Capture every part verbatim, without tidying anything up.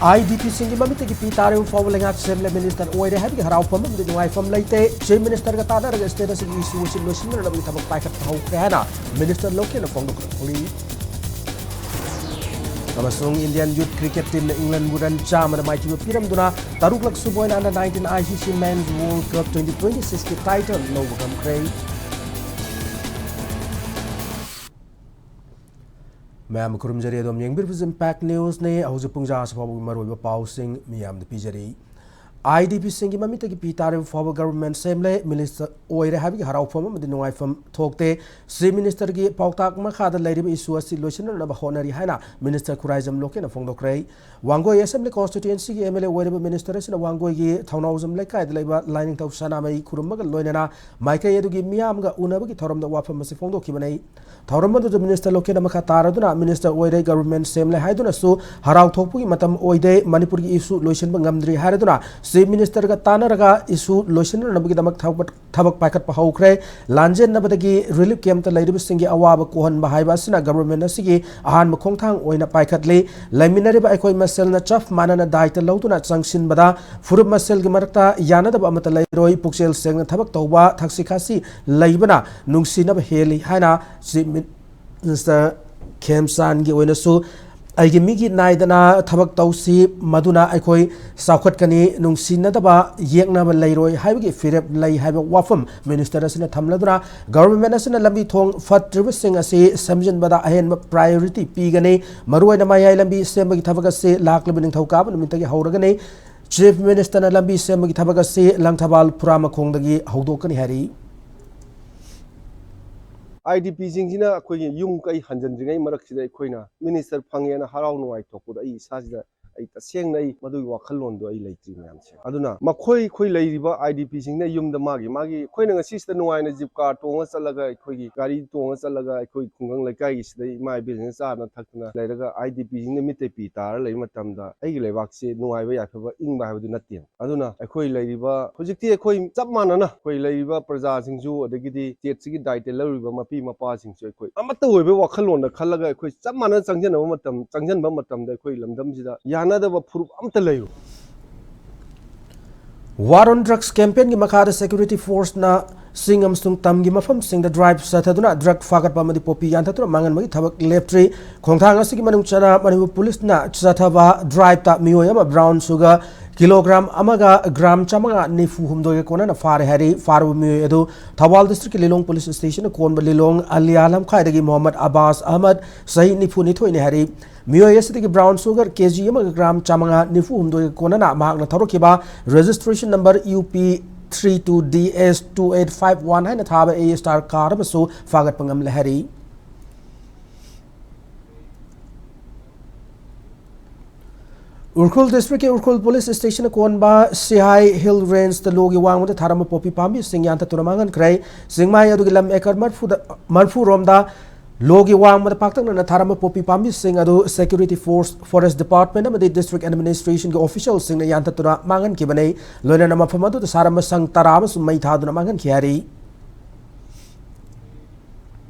I D ꯄꯤꯁꯤꯡꯒꯤ ꯃꯃꯤꯠꯇꯒꯤ ꯄꯤ ꯇꯥꯔꯤꯕ ꯐꯥꯎꯕ ꯂꯩꯉꯥꯛ ꯁꯦꯝꯂꯦ, ꯃꯤꯅꯤꯁꯇꯔ ꯑꯣꯏꯔꯦ ꯍꯥꯏꯕꯒꯤ ꯍꯔꯥꯎꯐꯝ ꯑꯃꯗꯤ ꯅꯨꯡꯉꯥꯏꯐꯝ ꯂꯩꯇꯦ꯫ ꯆꯤꯐ ꯃꯤꯅꯤꯁꯇꯔꯒ ꯇꯥꯟꯅꯔꯒ ꯁ꯭ꯇꯦꯠ ꯑꯁꯤꯒꯤ ꯏꯁꯨ ꯑꯁꯤ ꯂꯣꯏꯁꯤꯟꯅꯅꯕꯒꯤ ꯊꯕꯛ ꯄꯥꯏꯈꯠꯄ ꯍꯧꯈ꯭ꯔꯦ ꯍꯥꯏꯅ ꯃꯤꯅꯤꯁꯇꯔ ꯂꯣꯀꯦꯟꯅ ꯐꯣꯡꯗꯣꯛꯂꯤ꯫ ꯑꯃꯁꯨꯡ ꯏꯟꯗꯤꯌꯟ ꯌꯨꯠ ꯀ꯭ꯔꯤꯀꯦꯠ ꯇꯤꯝꯅ ꯏꯪꯂꯦꯟꯕꯨ ꯔꯟ ꯆꯥꯝꯃꯗ ꯃꯥꯏꯊꯤꯕ ꯄꯤꯔꯝꯗꯨꯅ ꯇꯔꯨꯛꯂꯛ ꯁꯨꯕ ꯑꯣꯏꯅ under nineteen I C C Men's World Cup twenty twenty-six ꯀꯤ title ꯂꯧꯕ ꯉꯝꯈ꯭ꯔꯦ꯫ ꯃꯌꯥꯝ ꯈꯨꯔꯨꯝꯖꯔꯤ, ꯑꯗꯣꯝ ꯌꯦꯡꯕꯤꯔꯤꯕꯁꯤ Impact News ꯅꯤ꯫ ꯍꯧꯖꯤꯛ ꯄꯨꯡ ꯖꯥ ꯑꯁꯤ ꯐꯥꯎꯕꯒꯤ ꯃꯔꯨꯑꯣꯏꯕ ꯄꯥꯎꯁꯤꯡ ꯃꯤꯌꯥꯝꯗ ꯄꯤꯖꯔꯤ꯫ ꯑꯥꯏ ꯗꯤ ꯄꯤꯁꯤꯡꯒꯤ ꯃꯃꯤꯠꯇꯒꯤ ꯄꯤ ꯇꯥꯔꯤꯕ ꯐꯥꯎꯕ ꯒꯚꯔꯟꯃꯦꯟꯠ ꯁꯦꯝꯂꯦ, ꯃꯤꯅꯤꯁꯇꯔ ꯑꯣꯏꯔꯦ ꯍꯥꯏꯕꯒꯤ ꯍꯔꯥꯎꯐꯝ ꯑꯃꯗꯤ ꯅꯨꯡꯉꯥꯏꯐꯝ ꯊꯣꯛꯇꯦ꯫ ꯆꯤꯐ ꯃꯤꯅꯤꯁꯇꯔꯒꯤ ꯄꯥꯎꯇꯥꯛ ꯃꯈꯥꯗ ꯂꯩꯔꯤꯕ ꯏꯁꯨ ꯑꯁꯤ ꯂꯣꯏꯁꯤꯟꯅꯅꯕ ꯍꯣꯠꯅꯔꯤ ꯍꯥꯏꯅ ꯃꯤꯅꯤꯁꯇꯔ ꯈꯨꯔꯥꯏꯖꯝ ꯂꯣꯀꯦꯟꯅ ꯐꯣꯡꯗꯣꯛꯈ꯭ꯔꯦ꯫ ꯋꯥꯡꯒꯣꯏ ꯑꯦꯁꯦꯝꯕ꯭ꯂꯤ ꯀꯣꯟꯁꯇꯤꯇ꯭ꯋꯦꯟꯁꯤꯒꯤ ꯑꯦꯝ ꯑꯦꯜ ꯑꯦ ꯑꯣꯏꯔꯤꯕ ꯃꯤꯅꯤꯁꯇꯔ ꯑꯁꯤꯅ ꯋꯥꯡꯒꯣꯏꯒꯤ ꯊꯧꯅꯥꯎꯖꯝ ꯂꯩꯀꯥꯏꯗ ꯂꯩꯕ ꯂꯥꯏꯅꯤꯡꯊꯧ ꯁꯅꯥꯃꯍꯤ ꯈꯨꯔꯨꯝꯕꯒ ꯂꯣꯏꯅꯅ ꯃꯥꯏꯀꯩ ꯑꯗꯨꯒꯤ ꯃꯤꯌꯥꯝꯒ ꯎꯅꯕꯒꯤ ꯊꯧꯔꯝꯗ ꯋꯥꯐꯝ ꯑꯁꯤ ꯐꯣꯡꯗꯣꯛꯈꯤꯕꯅꯤ꯫ ꯊꯧꯔꯝ ꯑꯗꯨꯗ ꯃꯤꯅꯤꯁꯇꯔ ꯂꯣꯀꯦꯟꯅ ꯃꯈꯥ ꯇꯥꯔꯗꯨꯅ ꯃꯤꯅꯤꯁꯇꯔ ꯑꯣꯏꯔꯦ, ꯒꯚꯔꯟꯃꯦꯟꯠ ꯁꯦꯝꯂꯦ ꯍꯥꯏꯗꯨꯅꯁꯨ ꯍꯔꯥꯎ ꯊꯣꯛꯄꯒꯤ ꯃꯇꯝ ꯑꯣꯏꯗꯦ, ꯃꯅꯤꯄꯨꯔꯒꯤ ꯏꯁꯨ ꯂꯣꯏꯁꯤꯟꯕ ꯉꯝꯗ꯭ꯔꯤ ꯍꯥꯏꯔꯗꯨꯅ ꯆꯤꯐ ꯃꯤꯅꯤꯁꯇꯔꯒ ꯇꯥꯟꯅꯔꯒ ꯏꯁꯨ ꯂꯣꯏꯁꯤꯟꯅꯅꯕꯒꯤꯗꯃꯛ ꯊꯕꯛ ꯊꯕꯛ ꯄꯥꯏꯈꯠꯄ ꯍꯧꯈ꯭ꯔꯦ꯫ ꯂꯥꯟꯖꯦꯟꯅꯕꯗꯒꯤ ꯔꯤꯂꯤꯐ ꯀꯦꯝꯞꯇ ꯂꯩꯔꯤꯕꯁꯤꯡꯒꯤ ꯑꯋꯥꯕ ꯀꯣꯛꯍꯟꯕ ꯍꯥꯏꯕ ꯑꯁꯤꯅ ꯒꯚꯔꯟꯃꯦꯟꯠ ꯑꯁꯤꯒꯤ ꯑꯍꯥꯟꯕ ꯈꯣꯡꯊꯥꯡ ꯑꯣꯏꯅ ꯄꯥꯏꯈꯠꯂꯤ꯫ ꯂꯩꯃꯤꯟꯅꯔꯤꯕ ꯑꯩꯈꯣꯏ ꯃꯁꯦꯜꯅ ꯆꯞ ꯃꯥꯟꯅꯅ ꯗꯥꯏꯇ ꯂꯧꯗꯨꯅ ꯆꯪꯁꯤꯟꯕꯗ ꯐꯨꯔꯨꯞ ꯃꯁꯦꯜꯒꯤ ꯃꯔꯛꯇ ꯌꯥꯅꯗꯕ ꯑꯃꯠꯇ ꯂꯩꯔꯣꯏ꯫ ꯄꯨꯛꯆꯦꯜ ꯁꯦꯡꯅ ꯊꯕꯛ ꯇꯧꯕ, ꯊꯛꯁꯤ ꯈꯥꯁꯤ ꯂꯩꯕꯅ ꯅꯨꯡꯁꯤꯅꯕ ꯍꯦꯜꯂꯤ ꯍꯥꯏꯅ ꯆꯤꯐ ꯃꯤꯅꯤꯁꯇꯔ ꯈꯦꯝꯆꯥꯟꯒꯤ ꯑꯣꯏꯅꯁꯨ ꯑꯩꯒꯤ ꯃꯤꯒꯤ ꯅꯥꯏꯗꯅ ꯊꯕꯛ ꯇꯧꯁꯤ, ꯃꯗꯨꯅ ꯑꯩꯈꯣꯏ ꯆꯥꯎꯈꯠꯀꯅꯤ, ꯅꯨꯡꯁꯤꯅꯗꯕ ꯌꯦꯛꯅꯕ ꯂꯩꯔꯣꯏ ꯍꯥꯏꯕꯒꯤ ꯐꯤꯔꯦꯞ ꯂꯩ ꯍꯥꯏꯕ ꯋꯥꯐꯝ ꯃꯤꯅꯤꯁꯇꯔ ꯑꯁꯤꯅ ꯊꯝꯂꯗꯨꯅ ꯒꯚꯔꯟꯃꯦꯟꯠ ꯑꯁꯤꯅ ꯂꯝꯕꯤ ꯊꯣꯡ ꯐꯠꯇ꯭ꯔꯤꯕꯁꯤꯡ ꯑꯁꯤ ꯁꯦꯝꯖꯤꯟꯕꯗ ꯑꯍꯦꯟꯕ ꯄ꯭ꯔꯥꯏꯌꯣꯔꯤꯇꯤ ꯄꯤꯒꯅꯤ꯫ ꯃꯔꯨꯑꯣꯏꯅ ꯃꯌꯥꯏ ꯂꯝꯕꯤ ꯁꯦꯝꯕꯒꯤ ꯊꯕꯛ ꯑꯁꯤ ꯂꯥꯛꯂꯤꯕ ꯅꯤꯡꯊꯧꯀꯥꯕ ꯅꯨꯃꯤꯠꯇꯒꯤ ꯍꯧꯔꯒꯅꯤ꯫ ꯆꯤꯐ ꯃꯤꯅꯤꯁꯇꯔꯅ ꯂꯝꯕꯤ ꯁꯦꯝꯕꯒꯤ ꯊꯕꯛ ꯑꯁꯤ ꯂꯪꯊꯕꯥꯜ ꯐꯨꯔꯥꯃꯈꯣꯡꯗꯒꯤ ꯍꯧꯗꯣꯛꯀꯅꯤ ꯍꯥꯏꯔꯤ꯫ ꯑꯥꯏ ꯗꯤ ꯄꯤꯁꯤꯡꯁꯤꯅ ꯑꯩꯈꯣꯏꯒꯤ ꯌꯨꯝ ꯀꯩ ꯍꯟꯖꯤꯟꯗ꯭ꯔꯤꯉꯩ ꯃꯔꯛꯁꯤꯗ ꯑꯩꯈꯣꯏꯅ ꯃꯤꯅꯤꯁꯇꯔ ꯐꯪꯉꯦꯅ ꯍꯔꯥꯎ ꯅꯨꯡꯉꯥꯏ ꯊꯣꯛꯄꯗꯣ ꯑꯩ ꯏꯁꯥꯁꯤꯗ ꯑꯩ ꯇꯁꯦꯡꯅ ꯑꯩ ꯃꯗꯨꯒꯤ ꯋꯥꯈꯜꯂꯣꯟꯗꯣ ꯑꯩ ꯂꯩꯇ꯭ꯔꯤ ꯃꯌꯥꯝꯁꯦ꯫ ꯑꯗꯨꯅ ꯃꯈꯣꯏ ꯑꯩꯈꯣꯏ ꯂꯩꯔꯤꯕ ꯑꯥꯏ ꯗꯤ ꯄꯤꯁꯤꯡꯅ ꯌꯨꯝꯗ ꯃꯥꯒꯤ ꯃꯥꯒꯤ ꯑꯩꯈꯣꯏꯅ ꯉꯁꯤꯁꯤꯗ ꯅꯨꯡꯉꯥꯏꯅ ꯖꯤꯞ ꯀꯥꯔ ꯇꯣꯡꯉ ꯆꯠꯂꯒ ꯑꯩꯈꯣꯏꯒꯤ ꯒꯥꯔꯤ ꯇꯣꯡꯉ ꯆꯠꯂꯒ ꯑꯩꯈꯣꯏ ꯈꯨꯡꯒꯪ ꯂꯩꯀꯥꯏꯒꯤꯁꯤꯗ ꯏꯃꯥ ꯏꯕꯦꯟꯁꯤꯡꯅ ꯆꯥꯗꯅ ꯊꯛꯇꯅ ꯂꯩꯔꯒ ꯑꯥꯏ ꯗꯤ ꯄꯤꯁꯤꯡꯅ ꯃꯤꯠꯇ ꯄꯤ ꯇꯥꯔ ꯂꯩꯕ ꯃꯇꯝꯗ ꯑꯩꯒꯤ ꯂꯩꯕꯥꯛꯁꯤ ꯅꯨꯡꯉꯥꯏꯕ ꯌꯥꯏꯐꯕ ꯏꯪꯕ ꯍꯥꯏꯕꯗꯨ ꯅꯠꯇꯦ꯫ ꯑꯗꯨꯅ ꯑꯩꯈꯣꯏ ꯂꯩꯔꯤꯕ ꯍꯧꯖꯤꯛꯇꯤ ꯑꯩꯈꯣꯏ ꯆꯞ ꯃꯥꯟꯅꯅ ꯑꯩꯈꯣꯏ ꯂꯩꯔꯤꯕ ꯄ꯭ꯔꯖꯥꯁꯤꯡꯁꯨ ꯑꯗꯒꯤꯗꯤ ꯁ꯭ꯇꯦꯠꯁꯤꯒꯤ ꯗꯥꯏꯇ ꯂꯧꯔꯤꯕ ꯃꯄꯤ ꯃꯄꯥꯁꯤꯡꯁꯨ ꯑꯩꯈꯣꯏ ꯑꯃꯠꯇ ꯑꯣꯏꯕ ꯋꯥꯈꯜꯂꯣꯟꯗ ꯈꯜꯂꯒ ꯑꯩꯈꯣꯏ ꯆꯞ ꯃꯥꯟꯅꯅ ꯆꯪꯖꯟꯅꯕ ꯃꯇꯝ ꯆꯪꯖꯟꯕ ꯃꯇꯝꯗ ꯑꯩꯈꯣꯏ ꯂꯝꯗꯝꯁꯤꯗ ꯀꯥꯟꯅꯗꯕ ꯐꯨꯔꯨꯞ ꯑꯝꯇ ꯂꯩꯔꯣꯏ꯫ War on Drugs campaignꯒꯤ ꯃꯈꯥꯗ security forceꯅ ꯆꯤꯡ ꯑꯃꯁꯨꯡ ꯇꯝꯒꯤ ꯃꯐꯝꯁꯤꯡꯗ drive ꯆꯠꯊꯗꯨꯅ drug ꯐꯥꯒꯠꯄ ꯑꯃꯗꯤ poppy ꯌꯥꯟꯊꯠꯇꯨꯅ ꯃꯥꯡꯍꯟꯕꯒꯤ ꯊꯕꯛ ꯂꯦꯞꯇ꯭ꯔꯤ꯫ ꯈꯣꯡꯊꯥꯡ ꯑꯁꯤꯒꯤ ꯃꯅꯨꯡ ꯆꯟꯅ ꯃꯅꯤꯄꯨꯔ ꯄꯨꯂꯤꯁꯅ ꯆꯠꯊꯕ driveꯇ ꯃꯤꯑꯣꯏ ꯑꯃ brown sugarꯒꯤ gram ꯑꯃꯒ gram ꯆꯥꯃꯉꯥ ꯅꯤꯐꯨ ꯍꯨꯝꯗꯣꯏꯒ ꯀꯣꯟꯅꯅ ꯐꯥꯔꯦ ꯍꯥꯏꯔꯤ꯫ ꯐꯥꯔꯕ ꯃꯤꯑꯣꯏ ꯑꯗꯨ ꯊꯧꯕꯥꯜ districtꯀꯤ ꯂꯤꯂꯣꯡ police stationꯗ ꯀꯣꯟꯕ ꯂꯤꯂꯣꯡ ꯑꯂꯤꯌꯥ ꯂꯝꯈꯥꯏꯗꯒꯤ ꯃꯣꯍꯝꯃꯗ ꯑꯕꯥꯁ ꯑꯍꯃꯗ, ꯆꯍꯤ ꯅꯤꯐꯨ ꯅꯤꯊꯣꯏꯅꯤ ꯍꯥꯏꯔꯤ꯫ ꯃꯤꯑꯣꯏ ꯑꯁꯤꯗꯒꯤ brown sugar KG ꯑꯃꯒ gram ꯆꯥꯃꯉꯥ ꯅꯤꯐꯨ ꯍꯨꯝꯗꯣꯏꯒ ꯀꯣꯟꯅꯅ ꯃꯍꯥꯛꯅ ꯊꯧꯔꯛꯈꯤꯕ registration number UP three two DH two eight five one ꯍꯥꯏꯅ ꯊꯥꯕ A star car ꯑꯃꯁꯨ ꯐꯥꯒꯠꯄ ꯉꯝꯂꯦ ꯍꯥꯏꯔꯤ꯫ ꯎꯈ꯭ꯔꯨꯜ districtꯀꯤ ꯎꯈ꯭ꯔꯨꯜ police stationꯗ ꯀꯣꯟꯕ ꯁꯤꯍꯥꯏ Hill Rangeꯇ ꯂꯣꯒꯤ ꯋꯥꯡꯃꯗ ꯊꯥꯔꯝꯕ poppy ꯄꯥꯝꯕꯤꯁꯤꯡ ꯌꯥꯟꯊꯠꯇꯨꯅ ꯃꯥꯡꯍꯟꯈ꯭ꯔꯦ꯫ ꯆꯤꯡꯃꯥꯏ ꯑꯗꯨꯒꯤ ꯂꯝ acre ꯃꯔꯐꯨꯗ, ꯃꯔꯐꯨ ꯔꯣꯝꯗ ꯂꯣꯒꯤ ꯋꯥꯡꯃꯗ ꯄꯥꯛꯇꯛꯅꯅ ꯊꯥꯔꯝꯕ poppy ꯄꯥꯝꯕꯤꯁꯤꯡ ꯑꯗꯨ security force, forest department ꯑꯃꯗꯤ district administrationꯒꯤ officialꯁꯤꯡꯅ ꯌꯥꯟꯊꯠꯇꯨꯅ ꯃꯥꯡꯍꯟꯈꯤꯕꯅꯤ꯫ ꯂꯣꯏꯅꯅ ꯃꯐꯝ ꯑꯗꯨꯗ ꯁꯥꯔꯝꯕ ꯁꯪ ꯇꯔꯥ ꯑꯃꯁꯨ ꯃꯩ ꯊꯥꯗꯨꯅ ꯃꯥꯡꯍꯟꯈꯤ ꯍꯥꯏꯔꯤ꯫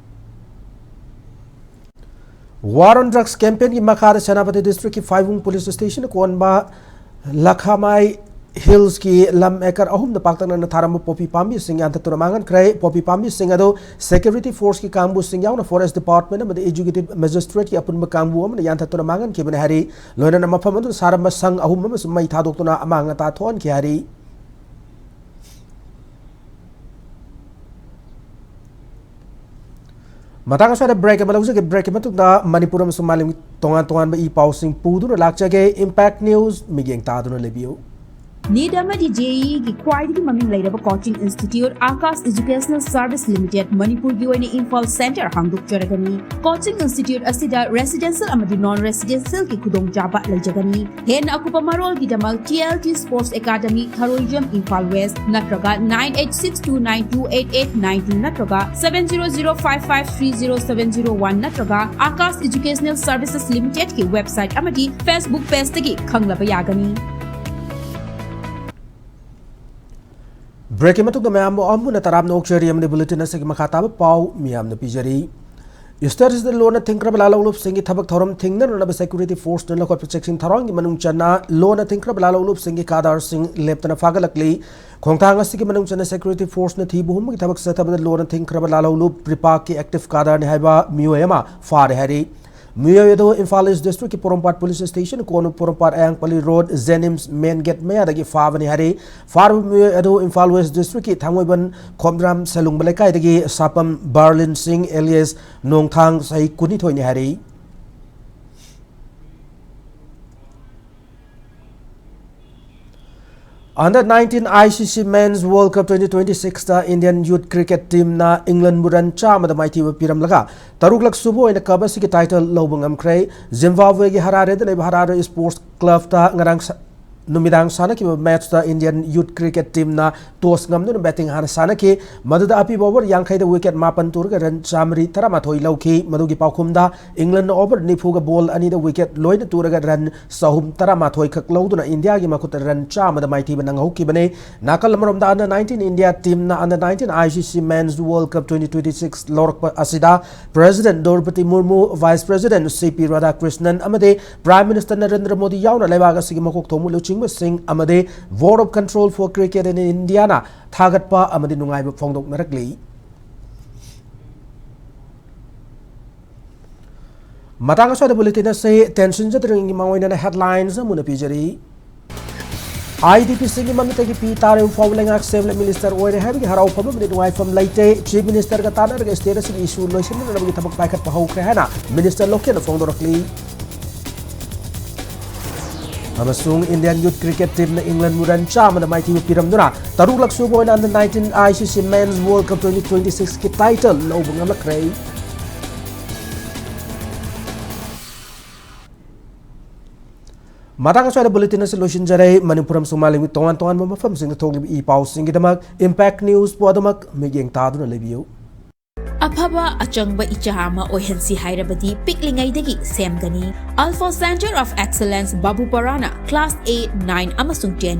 War on Drugs campaignꯒꯤ ꯃꯈꯥꯗ ꯁꯦꯅꯥꯄꯇꯤ districtꯀꯤ ꯐꯥꯏꯕꯨꯡ police stationꯗ ꯀꯣꯟꯕ ꯂꯈꯥꯃꯥꯏ Hillsꯀꯤ ꯂꯝ acre ꯑꯍꯨꯝꯗ ꯄꯥꯛꯇꯛꯅꯅ ꯊꯥꯔꯝꯕ poppy ꯄꯥꯝꯕꯤꯁꯤꯡ ꯌꯥꯟꯊꯠꯇꯨꯅ ꯃꯥꯡꯍꯟꯈ꯭ꯔꯦ꯫ Poppy ꯄꯥꯝꯕꯤꯁꯤꯡ ꯑꯗꯨ security forceꯀꯤ ꯀꯥꯡꯕꯨꯁꯤꯡ ꯌꯥꯎꯅ forest department ꯑꯃꯗꯤ executive magistrateꯀꯤ ꯑꯄꯨꯟꯕ ꯀꯥꯡꯕꯨ ꯑꯃꯅ ꯌꯥꯟꯊꯠꯇꯨꯅ ꯃꯥꯡꯍꯟꯈꯤꯕꯅꯤ ꯍꯥꯏꯔꯤ꯫ ꯂꯣꯏꯅꯅ ꯃꯐꯝ ꯑꯗꯨꯗ ꯁꯥꯔꯝꯕ ꯁꯪ ꯑꯍꯨꯝ ꯑꯃꯁꯨ ꯃꯩ ꯊꯥꯗꯣꯛꯇꯨꯅ ꯑꯃꯥꯡ ꯑꯇꯥ ꯊꯣꯛꯍꯟꯈꯤ ꯍꯥꯏꯔꯤ꯫ ꯃꯇꯥꯡ ꯑꯁ꯭ꯋꯥꯏꯗ break ꯑꯃ ꯂꯧꯖꯒꯦ꯫ Breakꯀꯤ ꯃꯇꯨꯡꯗ ꯃꯅꯤꯄꯨꯔ ꯑꯃꯁꯨꯡ ꯃꯥꯂꯦꯝꯒꯤ ꯇꯣꯉꯥꯟ ꯇꯣꯉꯥꯟꯕ ꯏ ꯄꯥꯎꯁꯤꯡ ꯄꯨꯗꯨꯅ ꯂꯥꯛꯆꯒꯦ꯫ Impact News ꯃꯤꯠꯌꯦꯡ ꯇꯥꯗꯨꯅ ꯂꯩꯕꯤꯌꯨ꯫ NEET ꯑꯃꯗꯤ JEEꯒꯤ ꯈ꯭ꯋꯥꯏꯗꯒꯤ ꯃꯃꯤꯡ ꯂꯩꯔꯕ coaching institute Akash Educational Service Limited ꯃꯅꯤꯄꯨꯔꯒꯤ ꯑꯣꯏꯅ ꯏꯝꯐꯥꯜ centre ꯍꯥꯡꯗꯣꯛꯆꯔꯒꯅꯤ꯫ Coaching institute ꯑꯁꯤꯗ residential ꯑꯃꯗꯤ non residentialꯒꯤ ꯈꯨꯗꯣꯡꯆꯥꯕ ꯂꯩꯖꯒꯅꯤ꯫ ꯍꯦꯟꯅ ꯑꯀꯨꯞꯄ ꯃꯔꯣꯜꯒꯤꯗꯃꯛ TLT Sports Academy, ꯊꯔꯣꯏꯖꯝ, Imphal West, ꯅꯠꯇ꯭ꯔꯒ nine eight six two nine two eight eight nine two ꯅꯠꯇ꯭ꯔꯒ seven zero zero five five three zero seven zero one ꯅꯠꯇ꯭ꯔꯒ Akash Educational Services Limitedꯀꯤ website ꯑꯃꯗꯤ Facebook pageꯇꯒꯤ ꯈꯪꯂꯕ ꯌꯥꯒꯅꯤ꯫ Breakꯀꯤ ꯃꯇꯨꯡꯗ ꯃꯌꯥꯝꯕꯨ ꯑꯃꯨꯟꯅ ꯇꯔꯥꯝꯅ ꯑꯣꯛꯆꯔꯤ ꯑꯃꯗꯤ bulletin ꯑꯁꯤꯒꯤ ꯃꯈꯥ ꯇꯥꯕ ꯄꯥꯎ ꯃꯤꯌꯥꯝꯅ ꯄꯤꯖꯔꯤ꯫ ꯏꯁꯇꯔꯁꯤꯗ ꯂꯣꯟꯅ ꯊꯤꯡꯈ꯭ꯔꯕ ꯂꯥꯜꯍꯧꯂꯨꯞꯁꯤꯡꯒꯤ ꯊꯕꯛ ꯊꯧꯔꯝ ꯊꯤꯡꯅꯅꯕ ꯁꯦꯀ꯭ꯌꯨꯔꯤꯇꯤ ꯐꯣꯔꯁꯅ ꯂꯧꯈꯠꯄ ꯆꯦꯛꯁꯤꯟ ꯊꯧꯔꯥꯡꯒꯤ ꯃꯅꯨꯡ ꯆꯟꯅ ꯂꯣꯟꯅ ꯊꯤꯡꯈ꯭ꯔꯕ ꯂꯥꯜꯍꯧꯂꯨꯞꯁꯤꯡꯒꯤ ꯀꯥꯗꯥꯔꯁꯤꯡ ꯂꯦꯞꯇꯅ ꯐꯥꯒꯠꯂꯛꯂꯤ꯫ ꯈꯣꯡꯊꯥꯡ ꯑꯁꯤꯒꯤ ꯃꯅꯨꯡ ꯆꯟꯅ ꯁꯦꯀ꯭ꯌꯨꯔꯤꯇꯤ ꯐꯣꯔꯁꯅ ꯊꯤꯕ ꯍꯨꯝꯕꯒꯤ ꯊꯕꯛ ꯆꯠꯊꯕꯗ ꯂꯣꯟꯅ ꯊꯤꯡꯈ꯭ꯔꯕ ꯂꯥꯜꯍꯧꯂꯨꯞ ꯄ꯭ꯔꯤꯄꯥꯛꯀꯤ ꯑꯦꯛꯇꯤꯚ ꯀꯥꯗꯥꯔꯅꯤ ꯍꯥꯏꯕ ꯃꯤꯑꯣꯏ ꯑꯃ ꯐꯥꯔꯦ ꯍꯥꯏꯔꯤ꯫ ꯃꯤꯑꯣꯏ ꯑꯗꯨ ꯏꯝꯐꯥꯜ ꯏꯁ ꯗꯤꯁꯇ꯭ꯔꯤꯛꯀꯤ ꯄꯣꯔꯣꯝꯄꯥꯠ ꯄꯨꯂꯤꯁ ꯁ꯭ꯇꯦꯁꯟ ꯀꯣꯟꯅ ꯄꯣꯔꯣꯝꯄꯥꯠ ꯑꯌꯥꯡꯄꯜꯂꯤ ꯔꯣꯗ ꯖꯦꯅꯤꯝꯁ ꯃꯦꯟ ꯒꯦꯠ ꯃꯌꯥꯗꯒꯤ ꯐꯥꯕꯅꯤ ꯍꯥꯏꯔꯤ꯫ ꯐꯥꯔꯕ ꯃꯤꯑꯣꯏ ꯑꯗꯨ ꯏꯝꯐꯥꯜ ꯋꯦꯁ ꯗꯤꯁꯇ꯭ꯔꯤꯛꯀꯤ ꯊꯥꯡꯃꯩꯕꯟ ꯈꯣꯝꯗ꯭ꯔꯥꯝ ꯁꯦꯂꯨꯡꯕ ꯂꯩꯀꯥꯏꯗꯒꯤ ꯁꯥꯄꯝ ꯕꯥꯔꯂꯤꯟ ꯁꯤꯡ ꯑꯦꯂꯤꯌꯁ ꯅꯣꯡꯊꯥꯡ ꯆꯍꯤ ꯀꯨꯟꯅꯤꯊꯣꯏꯅꯤ ꯍꯥꯏꯔꯤ꯫ Under nineteen ICC Men's World Cup twenty twenty-sixꯇ Indian Youth Cricket Teamꯅ Englandꯕꯨ run ꯆꯥꯝꯃꯗ ꯃꯥꯏꯊꯤꯕ ꯄꯤꯔꯝꯂꯒ ꯇꯔꯨꯛꯂꯛ ꯁꯨꯕ ꯑꯣꯏꯅ cup ꯑꯁꯤꯒꯤ title ꯂꯧꯕ ꯉꯝꯈ꯭ꯔꯦ꯫ ꯖꯤꯝꯕꯥꯕ꯭ꯋꯦꯒꯤ ꯍꯔꯥꯔꯦꯗ ꯂꯩꯕ ꯍꯔꯥꯔꯦ Sports Clubꯇ ꯉꯔꯥꯡ ꯁ-, ꯅꯨꯃꯤꯗꯥꯡ ꯁꯥꯟꯅꯈꯤꯕ matchꯇ Indian Youth Cricket Teamꯅ toss ꯉꯝꯗꯨꯅ batting ꯍꯥꯟꯅ ꯁꯥꯟꯅꯈꯤ꯫ ꯃꯗꯨꯗ ꯑꯄꯤꯕ over ꯌꯥꯡꯈꯩꯗ wicket ꯃꯥꯄꯟ ꯇꯨꯔꯒ run ꯆꯥꯃꯔꯤ ꯇꯔꯥꯃꯥꯊꯣꯏ ꯂꯧꯈꯤ꯫ ꯃꯗꯨꯒꯤ ꯄꯥꯎꯈꯨꯝꯗ Englandꯅ over ꯅꯤꯐꯨꯒ ball ꯑꯅꯤꯗ wicket ꯂꯣꯏꯅ ꯇꯨꯔꯒ run ꯆꯍꯨꯝ ꯇꯔꯥꯃꯥꯊꯣꯏ ꯈꯛ ꯂꯧꯗꯨꯅ ꯏꯟꯗꯤꯌꯥꯒꯤ ꯃꯈꯨꯠꯇ run ꯆꯥꯝꯃꯗ ꯃꯥꯏꯊꯤꯕ ꯅꯪꯍꯧꯈꯤꯕꯅꯤ꯫ ꯅꯥꯀꯜ ꯑꯃꯔꯣꯝꯗ under nineteen India teamꯅ under nineteen ICC Men's World Cup twenty twenty-six ꯂꯧꯔꯛꯄ ꯑꯁꯤꯗ President ꯗ꯭ꯔꯧꯄꯗꯤ ꯃꯨꯔꯃꯨ, Vice President C P Radhakrishnan ꯑꯃꯗꯤ Prime Minister ꯅꯔꯦꯟꯗ꯭ꯔ ꯃꯣꯗꯤ ꯌꯥꯎꯅ ꯂꯩꯕꯥꯛ ꯑꯁꯤꯒꯤ ꯃꯀꯣꯛ ꯊꯣꯡꯕ ꯂꯨꯆꯤꯡꯕꯁꯤꯡ ꯑꯃꯗꯤ Board of Control for Cricket in Indiaꯅ ꯊꯥꯒꯠꯄ ꯑꯃꯗꯤ ꯅꯨꯡꯉꯥꯏꯕ ꯐꯣꯡꯗꯣꯛꯅꯔꯛꯂꯤ꯫ ꯃꯇꯥꯡ ꯑꯁ꯭ꯋꯥꯏꯗ bulletin ꯑꯁꯤ ꯇꯦꯟꯁꯤꯟꯖꯗ꯭ꯔꯤꯉꯩꯒꯤ ꯃꯥꯡꯑꯣꯏꯅꯅ headlines ꯑꯃꯨꯛ ꯄꯤꯖꯔꯤ꯫ IDPꯁꯤꯡꯒꯤ ꯃꯃꯤꯠꯇꯒꯤ ꯄꯤ ꯇꯥꯔꯤꯕ ꯐꯥꯎꯕ ꯂꯩꯉꯥꯛ ꯁꯦꯝꯂꯦ, minister ꯑꯣꯏꯔꯦ ꯍꯥꯏꯕꯒꯤ ꯍꯔꯥꯎꯐꯝ ꯑꯃꯗꯤ ꯅꯨꯡꯉꯥꯏꯐꯝ ꯂꯩꯇꯦ꯫ Chief Ministerꯒ ꯇꯥꯟꯅꯔꯒ state ꯑꯁꯤꯒꯤ issue ꯂꯣꯏꯁꯤꯟꯅꯅꯕꯒꯤ ꯊꯕꯛ ꯄꯥꯏꯈꯠꯄ ꯍꯧꯈ꯭ꯔꯦ ꯍꯥꯏꯅ Minister ꯂꯣꯀꯦꯟꯅ ꯐꯣꯡꯗꯣꯔꯛꯂꯤ꯫ ꯑꯃꯁꯨꯡ Indian Youth Cricket Teamꯅ Englandꯕꯨ run ꯆꯥꯝꯃꯗ ꯃꯥꯏꯊꯤꯕ ꯄꯤꯔꯝꯗꯨꯅ ꯇꯔꯨꯛꯂꯛ ꯁꯨꯕ ꯑꯣꯏꯅ under nineteen ICC Men's World Cup twenty twenty-sixꯀꯤ title ꯂꯧꯕ ꯉꯝꯂꯛꯈ꯭ꯔꯦ꯫ ꯃꯇꯥꯡ ꯑꯁ꯭ꯋꯥꯏꯗ bulletin ꯑꯁꯤ ꯂꯣꯏꯁꯤꯟꯖꯔꯦ꯫ ꯃꯅꯤꯄꯨꯔ ꯑꯃꯁꯨꯡ ꯃꯥꯂꯦꯝꯒꯤ ꯇꯣꯉꯥꯟ ꯇꯣꯉꯥꯟꯕ ꯃꯐꯝꯁꯤꯡꯗ ꯊꯣꯛꯂꯤꯕ ꯏ ꯄꯥꯎꯁꯤꯡꯒꯤꯗꯃꯛ Impact Newsꯄꯨ ꯑꯗꯨꯃꯛ ꯃꯤꯠꯌꯦꯡ ꯇꯥꯗꯨꯅ ꯂꯩꯕꯤꯌꯨ꯫ ꯑꯐꯕ ꯑꯆꯪꯕ ꯏꯆꯥ ꯑꯃ ꯑꯣꯏꯍꯟꯁꯤ ꯍꯥꯏꯔꯕꯗꯤ ꯄꯤꯛꯂꯤꯉꯩꯗꯒꯤ ꯁꯦꯝꯒꯅꯤ꯫ Alpha Center of Excellence ꯕꯥꯕꯨꯄꯥꯔꯥꯅ class eight, nine ꯑꯃꯁꯨꯡ ten